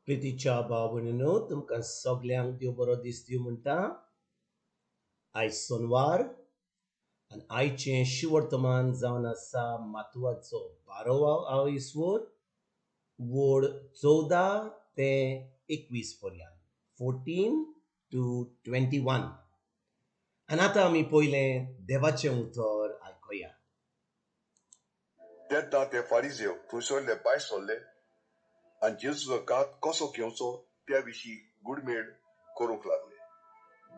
प्रितीच्या भाव भयणीनो, तुमकां सगल्यांक देव बरो दीस दिवं म्हणटा. आयज सोनवार आनी आयचें शिवर्तमान जावन आसा मातुवाचो 12वो इसवोर, वोड 14 ते 21 पर्यंत, 14 to 21. आनी आतां आमी पयलें देवाचें उतर आयकुया. तेन्ना ते फारिजेव थंयसरले भायर सरले आनी जेजूचो घात कसो घेवचो त्या विशीं गुडमेळ करूंक लागले.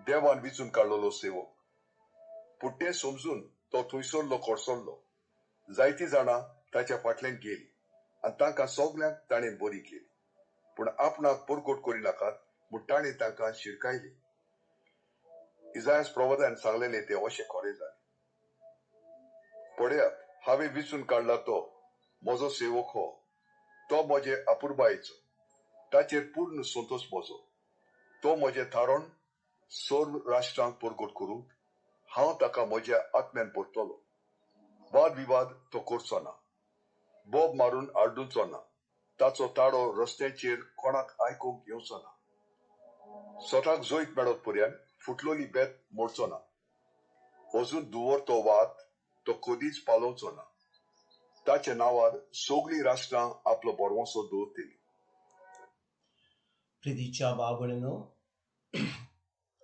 देवान विचून काडलेलो सेवक. पूण तें समजून तो थंयसरलो कडसरलो. जायतीं जाणां ताच्या फाटल्यान गेलीं आनी तांकां सगल्यांक ताणें बरी केली. पूण आपणाक परगट करिनाकात म्हूण ताणें तांकां शिरकायली. इजायास प्रवादान सांगलेलें तें अशें खरें जालें. पळयात, हांवें विचून काडला तो म्हजो सेवक हो, तो म्हजे अपुरबायेचो, ताचेर पूर्ण संतोश म्हजो. तो म्हजें थारण सर्व राष्ट्रांक परगट करूंक हांव ताका म्हज्या आत्म्यान भरतलो. वाद विवाद तो करचो ना, बोब मारून आड्डुचो ना, ताचो ताळो रस्त्यांचेर कोणाक आयकूंक येवचो ना. स्वताक जैत मेळत पर्यंत फुटलोली बेत मोडचो ना. अजून दुवर तो वाद तो कदीच पालोवचो ना. ताच्या नांवार सगळीं राष्ट्रां आपलो भरवंसो दवरतली. प्रितीच्या भाव भयणीनो,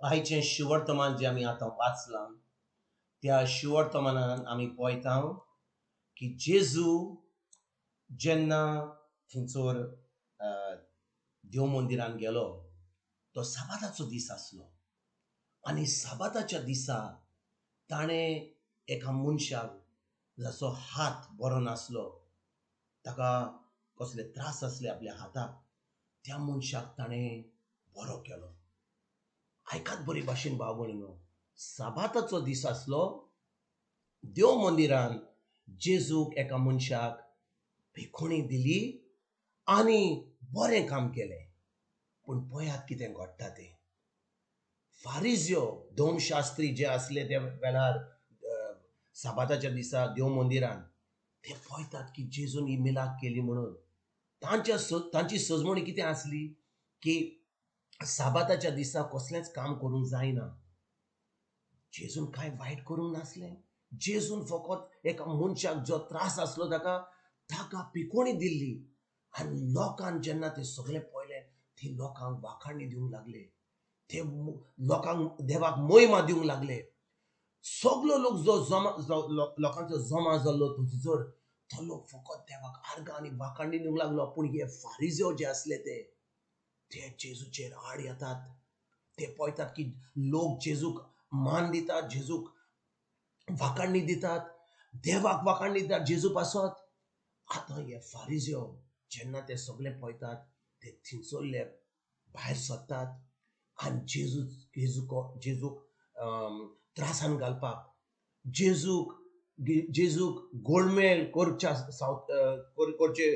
आयचें शिवर्तमान जें आमी आतां वाचलां त्या शिवर्तमानान आमी पळयता की जेजू जेन्ना थंयसर देव मंदिरान गेलो तो साबाताचो दीस आसलो आनी साबाताच्या दिसा ताणें एका मनशाक जाचो हात बरो नासलो, ताका कसले त्रास आसले आपल्या हाताक, त्या मनशाक ताणें बरो केलो. आयकात बरी भाशेन भाव भयणीनो, साबाताचो दीस आसलो, देव मंदिरान जेजूक एका मनशाक भिकोणी दिली आनी बरें काम केलें. पूण पळयात कितें घडटा तें. फारिज्यो दोमशास्त्री जे आसले त्या वेळार साबाताच्या दिसा देव मंदिरान, ते पळयतात की जेजून ही मिलाक केली म्हणून. तांची सजमणी कितें आसली की साबाताच्या दिसा कसलेंच काम करूंक जायना. जेजून कांय वायट करूंक नासलें. जेजून फकत एका मनशाक जो त्रास आसलो ताका ताका पिकोणी दिल्ली. आनी लोकान जेन्ना ते सगळें पळयलें ते लोकांक वाखाणी दिवंक लागले, ते लोकांक देवाक मोहिमा दिवंक लागले. सगलो लोक जो जमा लोकांचो जमा जाल्लो थंयसर तो लोक फकत देवाक आर्गां आनी वाखाणी दिवंक लागलो. पूण हे फारिजेव जे आसले ते जेजूचेर आड येतात. ते पळयतात की लोक जेजूक मान दितात, जेजूक वाखाणी दितात, देवाक वाखाणी दितात जेजू पासत. आतां हे फारिजेव जेन्ना ते सगळे पळयतात ते थंयसरले भायर सरतात आनी जेजूक त्रासान घालपाक, जेजूक गोळमेल करच्या करचे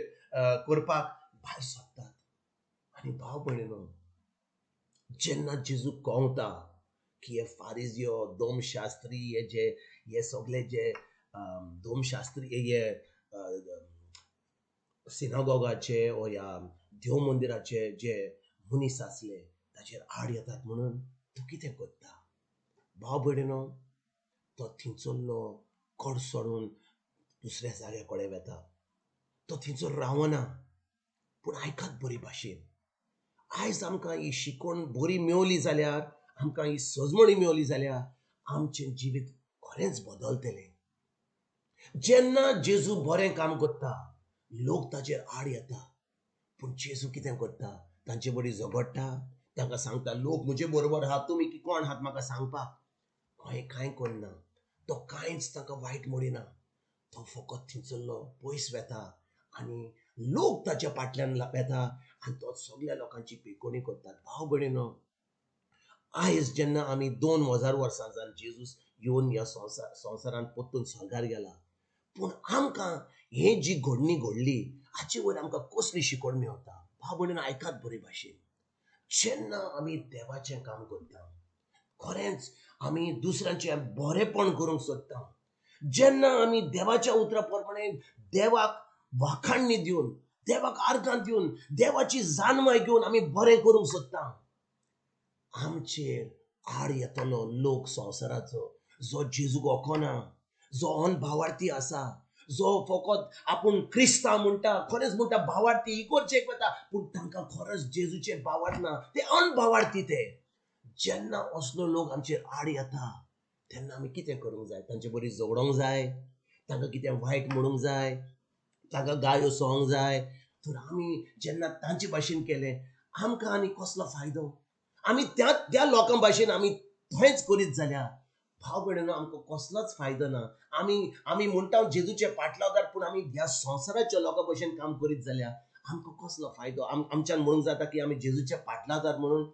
करपाक भायर सरतात. आनी भाव भयणीनो, जेन्ना जेजूक कळटा की हे फारिजियो दोमशास्त्री हे जे हे सगळे जे दोमशास्त्री हे सिनागोगाचे ओ ह्या देव मंदिराचे जे मनीस आसले ताचेर आड येतात म्हणून तो कितें करता भाव भयणीनो, तो थंयसरलो कडसरून दुसऱ्या जाग्या कडेन वता. तो थंयसर रावना. पूण आयकात बरी भाशेन, आयज आमकां ही शिकवण बरी मेवली जाल्यार, आमकां ही सजमणी मेवली जाल्यार आमचें जिवीत खरेंच बदलतलें. जेन्ना जेजू बरें काम करता लोक ताचेर आड येता. पूण जेजू कितें करता, तांचे बरी झगडटा, तांकां सांगता लोक म्हजे बरोबर आहात, तुमी कोण आहात म्हाका सांगपाक. हांवें कांय करना. तो कांयच तांकां वायट म्हणिना. तो फकत थंयसरलो पयस वेता आनी लोक ताच्या फाटल्यान वेता आनी तो सगल्या लोकांची पिकोणी करतात. भाव भयणीनो, आयज जेन्ना आमी 2000 वर्सां जावन जेजूस येवन ह्या संवसारान परतून स्वर्गार गेला, पूण आमकां हे जी घडणी घडली हाचे वयर आमकां कसली शिकवण मेवता. भाव भयणीनो आयकात बरे भाशेन, जेन्ना आमी देवाचें काम करता, खरेंच आमी दुसऱ्यांचें बरेंपण करूंक सोदता, जेन्ना आमी देवाच्या उतरा प्रमाणे देवाक वाखाणणी दिवन देवाक आर्गां दिवन, देवाची जाणवाय घेवन आमी बरें करूंक सोदता. आमचेर आड येतलो लोक संवसाराचो, जो जेजूक वखना, जो अनभावार्थी आसा, जो फकत आपूण क्रिस्तांव म्हणटा, खरेंच म्हणटा भावार्थी इगोर्जेक वता, पूण तांकां खरेंच जेजूचेर भावार्थ ना, ते अनभावार्थी. ते जेन्ना असलो लोक आमचेर आड येता तेन्ना आमी कितें करूंक जाय? तांचे बरी झगडोंक जाय, तांकां कितें वायट म्हणूंक जाय, तांकां गायो सोंक जाय. तर आमी जेन्ना तांचे भाशेन केलें आमकां आनी कसलो फायदो? आमी त्या त्या लोकां भाशेन आमी थंयच करीत जाल्यार भाव भयणीनो आमकां कसलोच फायदो ना. आमी आमी म्हणटा जेजूचे पाटलावदार, पूण आमी ह्या संवसाराच्या लोकां भशेन काम करीत जाल्यार आमकां कसलो फायदो? आमच्यान म्हणूंक जाता की आमी जेजूचे पाटलावदार म्हणून?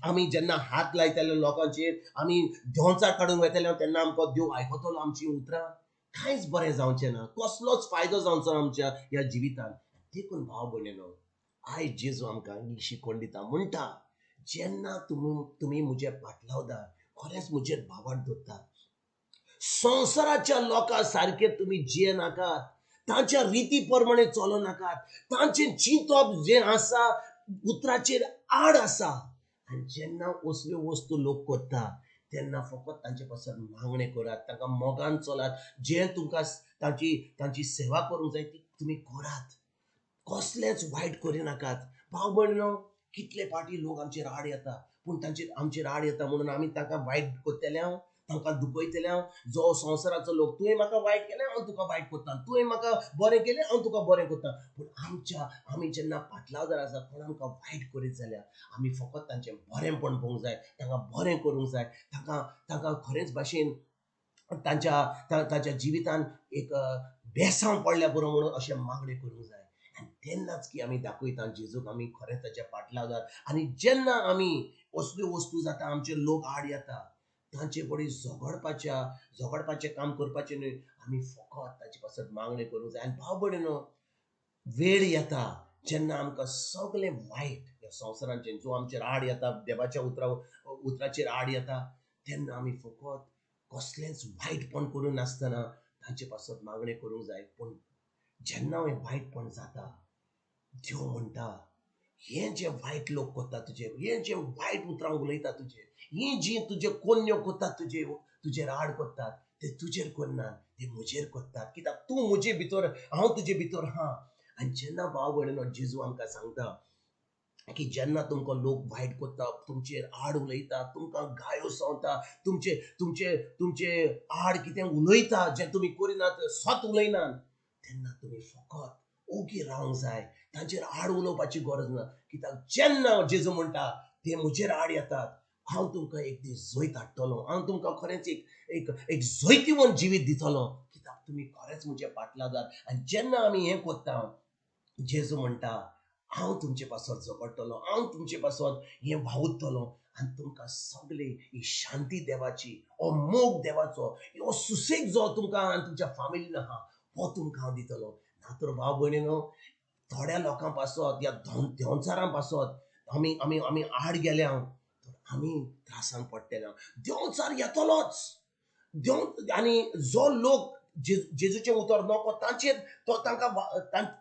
आमी जेन्ना हात लायतले लोकांचेर, आमी देंवचार काडूंक वयतले तेन्ना आमकां देव आयकतलो आमची उतरां? कांयच बरें जावचें ना, कसलोच फायदो जावचो ना आमच्या ह्या जिवितान. देखून भाव भयणीनो आयज जेजू आमकां ही शिकवण दिता, म्हणटा जेन्ना तुमी म्हजे पाटलावदार, खरेंच म्हजेर भावार्थ दवरतात, संवसाराच्या लोकां सारके तुमी जिये नाकात, तांच्या रिती प्रमाणे चलो नाकात, तांचें चिंतप जें आसा उतराचेर आड आसा. आनी जेन्ना असल्यो वस्तू लोक करता तेन्ना फकत तांचे पासून मागणें करात, तांकां मोगान चलात, जें तुमकां तांची तांची सेवा करूंक जाय ती तुमी करात, कसलेंच वायट करिनाकात. भाव भयणीनो कितले फावटी लोक आमचेर आड येता, पूण तांचेर आमचेर आड येता म्हणून आमी तांकां वायट करतले, तांकां दुखयतले. जो संवसाराचो लोक, तुवें म्हाका वायट केलें हांव तुका वायट करता, तुवें म्हाका बरें केलें हांव तुका बरें करता. पूण आमच्या आमी जेन्ना पाटलावदार आसा, कोण आमकां वायट करीत जाल्यार आमी फकत तांचें बरेंपण पळोवंक जाय, तांकां बरें करूंक जाय, तांकां तांकां खरेंच भाशेन तांच्या तांच्या जिवितान एक बेसांव पडल्या पुरो म्हणून अशें मागणें करूंक जाय. आनी तेन्नाच की आमी दाखयता जेजूक आमी खरेंच ताच्या पाटलावदार. आनी जेन्ना आमी असल्यो वस्तू जाता, आमचे लोक आड येता, तांचे कडेन झगडपाचें काम करपाचें न्हय, आमी फकत ताचे पासत मागणें करूंक जाय. आनी भाव भयणीनो वेळ येता जेन्ना आमकां सगळें वायट ह्या संवसाराचें जो आमचेर आड येता, देवाच्या उतराचेर आड येता, तेन्ना आमी फकत कसलेंच वायटपण करूं नासतना तांचे पासत मागणें करूंक जाय. पूण जेन्ना हें वायटपण जाता, देव म्हणटा हें जें वायट लोक करता तुजेर, हें जें वायट उतरां उलयता तुजेर, हीं जीं तुजे कोन्न्यो करतात तुजेर, तुजेर आड करतात, ते तुजेर करनात, ते म्हजेर करतात, कित्याक तूं म्हजे भितर, हांव तुजे भितर आहा. आनी जेन्ना भाव भयणीनो जेजू आमकां सांगता की जेन्ना तुमकां लोक वायट करता, तुमचेर आड उलयता, तुमकां गायो संवता, तुमचे तुमचे तुमचे आड कितें उलयता जें तुमी करिनात, सत उलयनात, तेन्ना तुमी फकत ओगी रावंक जाय, तांचेर आड उलोवपाची गरज ना. कित्याक जेन्ना जेजू म्हणटा ते म्हजेर आड येतात, हांव तुमकां एक दीस जैत हाडटलो, हांव तुमकां खरेंच एक एक एक जैतिवंत जिवीत दितलो, कित्याक तुमी खरेंच म्हजे पाटलादार. आनी जेन्ना आमी हें करता, जेजू म्हणटा हांव तुमचे पासत झगडटलो, हांव तुमचे पासत हें वावुरतलो, आनी तुमकां सगळी ही शांती देवाची, हो मोग देवाचो, हो सुसेग जो तुमकां आनी तुमच्या फामिलीन आहा हो तुमकां हांव दितलो. ना तर भाव भयणीनो थोड्या लोकां पासत ह्या देंवचारां पासत आमी आमी आमी आड गेल्या तर आमी त्रासान पडटले. देंवचार येतलोच, देव आनी जो लोक जेजूचें उतर नको तांचेर तो तांकां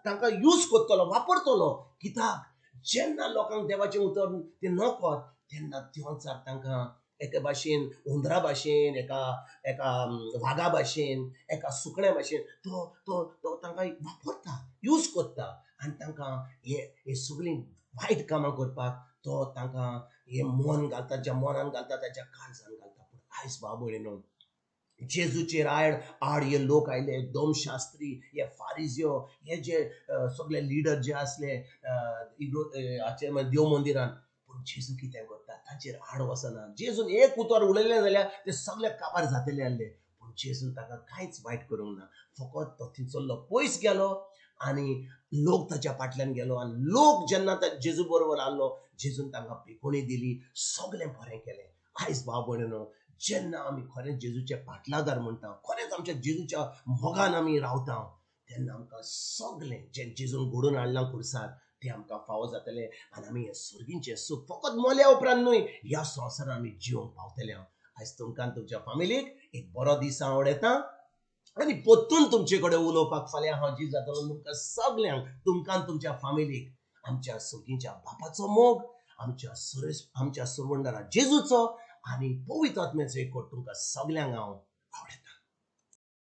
तांकां यूज करतलो, वापरतलो. कित्याक जेन्ना लोकांक देवाचें उतर तें नको तेन्ना देंवचार तांकां एका भाशेन हुंदरा भाशेन, एका एका वागा भाशेन, एका सुकण्या भाशेन तो तो तो तांकां वापरता, यूज करता, आनी तांकां हे हे सगळीं वायट कामां करपाक तो तांकां हे मन घालता, ज्या मनान घालता ताच्या काळजान घालता. पूण आयज भाव भयणीनो जेजूचेर आड आड हे लोक आयले, दोमशास्त्री, हे फारिजियो, हे जे सगळे लिडर जे आसले हाचे देव मंदिरान, पूण जेजू कितें करता, तांचेर आड वचना. जेजून एक उतर उलयलें जाल्यार ते सगळे काबार जातले आसले, पूण जेजून ताका कांयच वायट करूंक ना. फकत तो थंयसरलो पयस गेलो आनी लोक ताच्या फाटल्यान गेलो, आनी लोक जेन्ना जेजू बरोबर आसलो, जेजून तांकां भिकोणी दिली, सगळें बरें केलें. आयज भाव भयणीनो जेन्ना आमी खरेंच जेजूचे पाटलादार म्हणटा, खरेंच आमच्या जेजूच्या मोगान आमी रावता, तेन्ना आमकां सगळें जें जेजून घडोवन हाडलां खुर्सार तें आमकां फावो जातलें, आनी आमी हें सर्गीचें सूख फकत मोल्या उपरांत न्हय, ह्या संवसारान आमी जिवंक पावतले. आयज तुमकां तुमच्या फामिलीक एक बरो दीस आवडटा. आनी पोत्तून तुमचे कडेन उलोवपाक फाल्यां हांव जी जातलो. तुमकां सगल्यांक, तुमकां आनी तुमच्या फामिलीक आमच्या सगींच्या बापाचो मोग, आमच्या सुरेश, आमच्या सुरवंडरा जेजूचो आनी पवित्र आत्म्याचो एकवट तुमकां सगल्यांक हांव आवडटा.